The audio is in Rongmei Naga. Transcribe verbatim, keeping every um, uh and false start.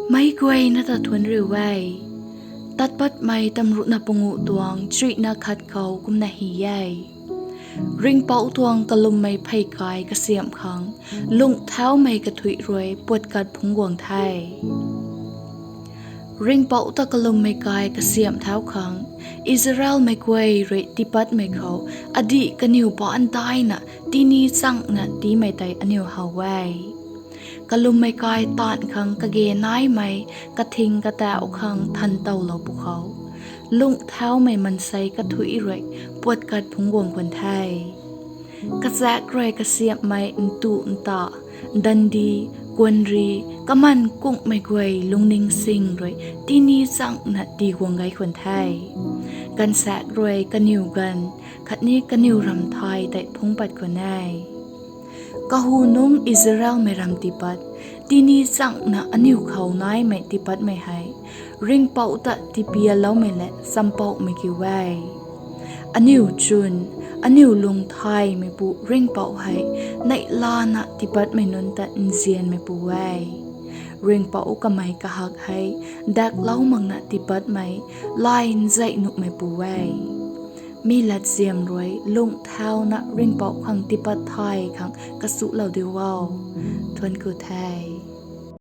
Meic guayna ta thuanc riu e. Tat patmei tamruhna panguh tuang chuihna khat khou kumna hy e: Ringhpouc tuang kalummei phey kai kasiamh khang lungh thaumei kathuic rui puat kat phungc guang the. Ringhpouc ta kalummei kai kasiamh thau khang Isaraelmei guay rui tiipatmei khou adih kaniw baanc daina tini changna tiimei tei aniu how e. Kalummei kai taanv khang kage naimei kathing katauh khang than towlou pwkhou, lungh thaumei maansei kathuic rui puat kat phungc guang khwan the. Kachaekc rui kasiamhmei ntu nta, dandi, kuanri, kaman kungmei guay lungning sing rui tini changna tii guang gei khwan the. Ganvsaekc rui kaniw ganv khatni kaniw ramthay tei phungc pat khwan e. Kahu nungc Isaraelmei ram tiipat, tini changna aniu khou naimei tiipatmei hei Ringhpouc ta tipialoumei le champouhmei kiu e. Aniu chwn, aniu lungthaymeipu Ringhpouc hei neihlana tiipatmei nunc ta nzianmeipu e. Ringhpouc kamei kahak hei daklou makna tiipatmei, lay nzei nuhmeipu e. Mi latzan rui lungh thauna Ringhpouc khang tiipat thay khang kasulou diu o. Thuanc ku the.